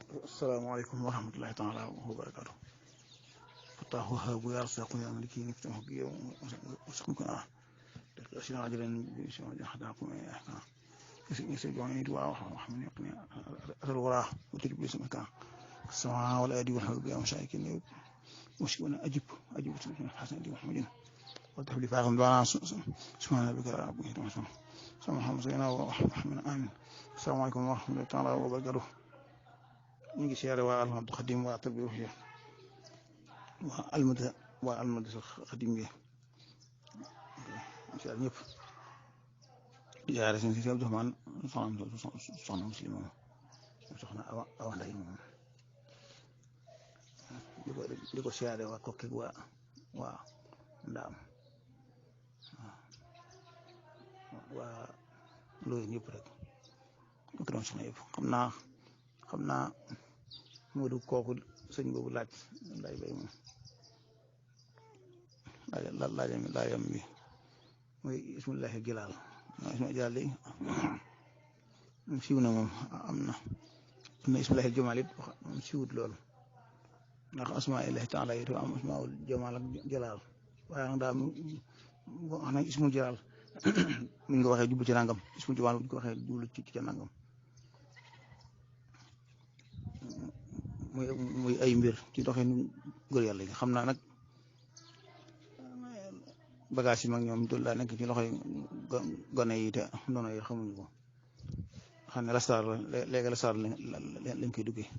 Assalamualaikum warahmatullahi taala wabarakatuh. Fatahu habu ya rasaku ya maliki niftahu biya wasaqna. Asina ajalan bi sima jahadakum ya. Isi joni dua wa hamni yaqni asal wara utik bi samaka. Sama wal adi wal habu ya mashayikin mushkuna ajib hasan di muhammadin. Wa tahli fa'am du'a subhana rabbika rabbil izzati sama hamzina wa rahmana amin. Assalamualaikum warahmatullahi taala wabarakatuh. ñu ngi siyaare waa alhamdu xadim waa tarbi waa almada xadim bi siyaare ñëpp di siyaare seen si Abdourahmane soxna muslim moom soxna awa nday moom di ko siyaare waa kokkeeg waa ndaam waa loolu ñëpp rek ñu ko doon soxna yëpp xam naa Modou kooku sëñ boobu laaj bay moom laajam bi mooy ismullahi Dialaal ismullahi Dialaal léegi siiw na moom am na ismullahi Jamaal it moom siiwut loolu ndax asmaillahi taala yi am asmaul Jamaal ak Dialaal waaye nag daa wax nañ ismul Dialaal mi ngi ko waxee jublu ci nangam ismul Jamaal bu ñu ko waxee jublu ci nangam muy ay mbir ci doxinu góor yàlla yi xam naa nag bagage yi mag ñoom dul daa nekk ci loxoy gone yi te ndono yi xamuñu ko xam ne lastaar léegi lastaar lañ koy duggee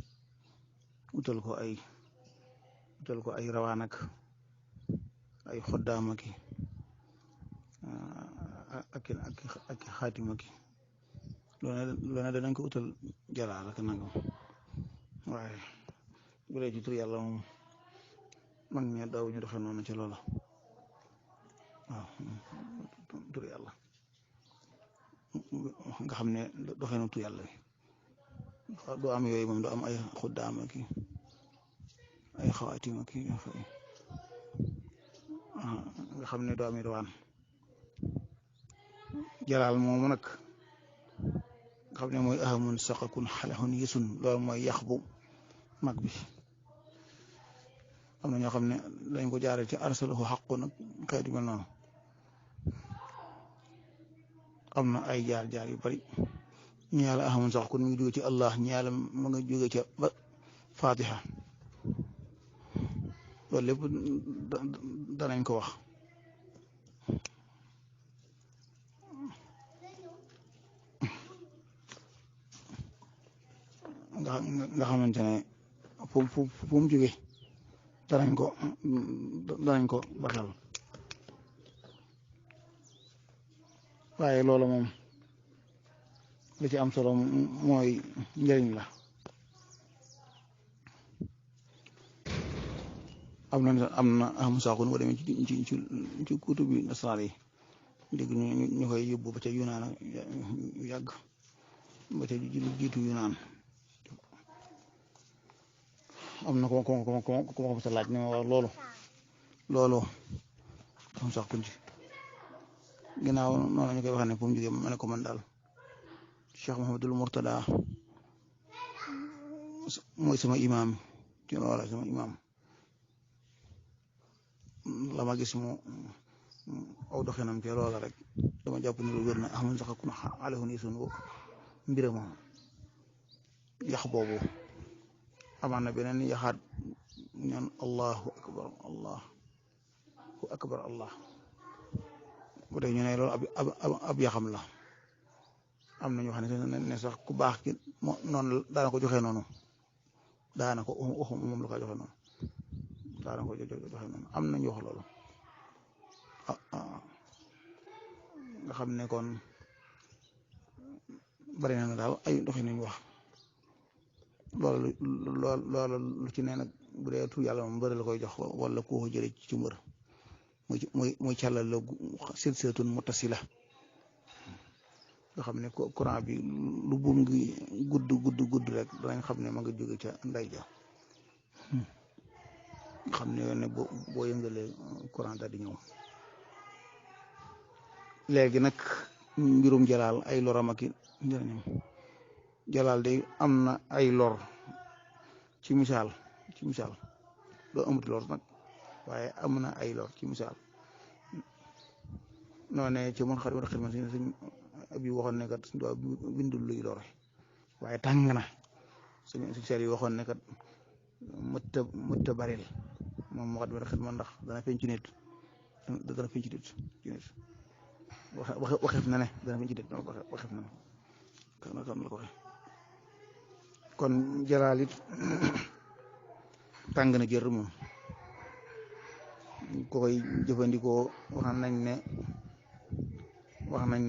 utal ko ay rawaan ak ay xoddaam ak xaatima ki loolu ne danañ ko utal Jalaal ak nangam waaye bu dee ci tur yàlla moom mag ñi daaw ñu doxee noonu ci loola waaw tur yàlla nga xam ne doxee na tur yàlla bi doo am yooyu moom doo am ay xuddaama ki ay xawaatima ki nga xam ne doo am rawaan Jalaal moomu nag nga xam ne mooy ahamun saqakun xalahun yisun loolu mooy yax bu mag bi am na ñoo xam ne dañ ko jaaree ci arsalahu xaqu nag xeet yu mel noonu am na ay jaar yu bari ñu yàlla ahamun sax kon mu ngi jóge ci Allah ñu yàlla ma nga jóge ca ba Fatiha loolu lépp danañ ko wax nga xamante ne fu mu jóge danañ ko baxal waaye loolu moom li ci am solo mooy njëriñ la am na am saakun boo demee ci kutu bi nasaraan yi dégg ñu koy yóbbu ba ca Yunaan yu yàgg ba ca jiitu Yunaan am na ko sa laaj ne ma wax loolu am sax kunci ginnaaw noonu ñu koy wax ne fu mu jógee ma ne ko man daal Cheikh Mouhamadul Mourtada mooy sama imaam ci loola sama imaam la ma gis mu aw doxinam ci loola rek dama jàpp ni lu wér na amun sax ku na alahu ni sunu mbirama yax boobu amaan na beneen yaxaat ñaan allahu akbar allah bu dee ñu ne loolu ab yaxam la am na ñu xam ne sax ku baax ki noonu daana ko joxe noonu daana ko moom la ko joxe noonu daana ko joxe noonu am na ñu wax loolu nga xam ne kon bari na daal ay doxi nañu wax loolu lu ci ne nag bu dee tu yàlla moom mbër la koy jox wala ku ko jëlee ci mbër muy càllal la silsilatun muttasila nga xam ne courant bi lu buum ngi gudd rek danañ xam ne ma nga jóge ca nday ja nga xam ne boo yëngalee courant daal di ñëw léegi nag mbirum Jalaal ay loram ak njëriñam Jalaal de am na ay lor ci misaal doo amut lor nag waaye am na ay lor ci misaal noo ne ci man xarit man sëñ ab yi waxoon ne kat suñu doo bindul luy lore waaye tàng na suñu sel yi waxoon ne kat mëtta baril moom moo xarit man ndax dana feeñ ci nit waxeef na ne dana feeñ ci nit waxeef na ne kan la ko waxe kon jalaal it tàng na jër moom ko koy jëfandikoo wax nañ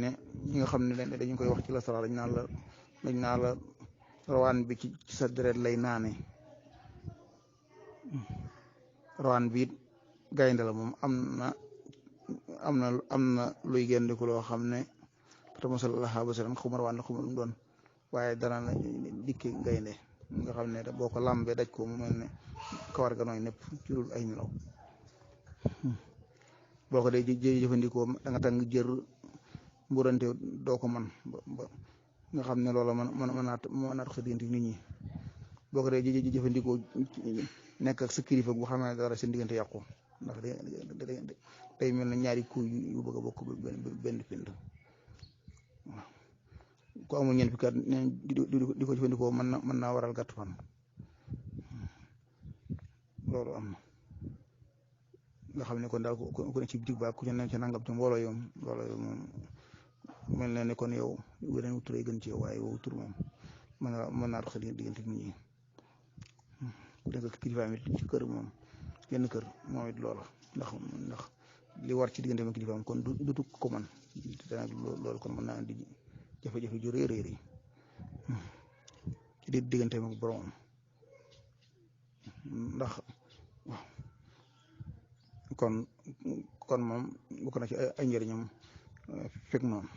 ne ñi nga xam ne dañu koy wax ci la sara dañ naan la rawaan bi ci sa deret lay naane rawaan bi it gaynde la moom am na luy géndiku loo xam ne tamasalaha basaran xuma rawaan la xuma lu mu doon waaye dana la dikki gaynde nga xam ne boo ko làmbee daj ko mu mel ne kawar ga nooy nepp ci dul ay nelaw boo ko dee jëfandikoo da nga tàng jër mburante doo ko man ba nga xam ne loola mën naa tax sa diggante nit ñi boo ko dee jëfandikoo nekk ak sa kilifa bu xam ne dara seen diggante yàqu ndax day mel ne ñaari kuy yu bëgg a bokk benn pind waaw ku amul ñeent fukki at di ko jëfandikoo mën naa waral gàtt fan loolu am na nga xam ne kon daal ku ne ci bitig ba ku ci ne ci nangam ci mbooloo yoom moom mel na ne kon yow weneen tur gën ci yow waaye wow tur moom mën naa dox sa diggante nit ñi ku nekk kilifaam it ci kër moom genn kër moom it loola ndax li war ci diggante ma kilifaam kon du ko man te nag loolu kon mën naa andi jafe-jafe ju rëy rëy ci diggante ma boromam ndax waaw kon moom bokk na ci ay njëriñam fekk moom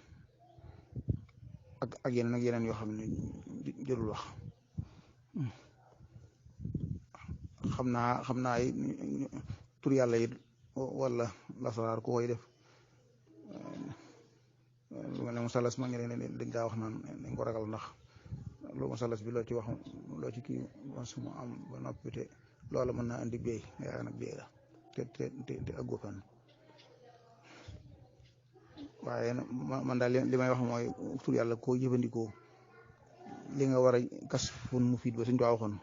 ak yeneen yoo xam ne jërul wax xam naa ay tur yàlla it wala lasaraar ku koy def lu mel ne musalas ma ngi dañ daa wax naan dañ ko ragal ndax lu musalas bi loo ci wax loo ci kii suma am ba noppi te loola mën naa andi béy yaa nag béy la te aggu fenn waaye man daal li may wax mooy tur yàlla koo jëfandikoo li nga war a kas fun mu fiit ba suñ ko waxoon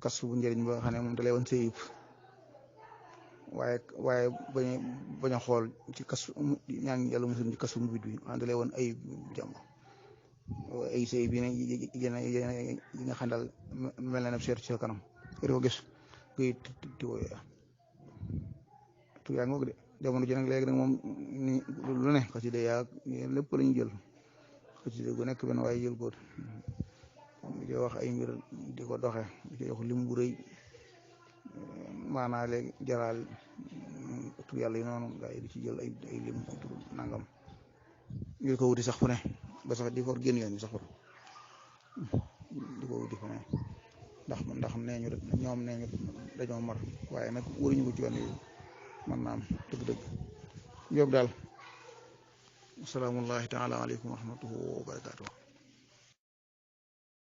kas bu njëriñ ba nga xam ne moom da lay woon sayib waaye bañ a xool ci kas ñaa ngi yàlla musul ci kas mu fiit bi xam da lay woon ayib jàmm ay sayib yi nga xam daal mel na ne seet ci sa kanam di ko gis ngay tiwo tur yaa ngoog de jamono ji nag léegi nag moom ni lu ne xasida yaa lépp la ñu jël xasida gu nekk benn waaye jël ko di wax ay mbir di ko doxe di ko jox lim bu rëy maanaa léegi jalaal tur yàlla yi noonu gaa yi di ci jël ay lim tur nangam ñu ko wuti sax fu ne ba sax di ko génn yoon sax di ko wuti fu ne ndax nee ñu ñoom nee ñu dañoo mar waaye nag waruñu ko ci yoon yi man naam dëgg-dëgg yóbbu daal assalaamu taala aleykum wa rahmatuhu wa barakaatuh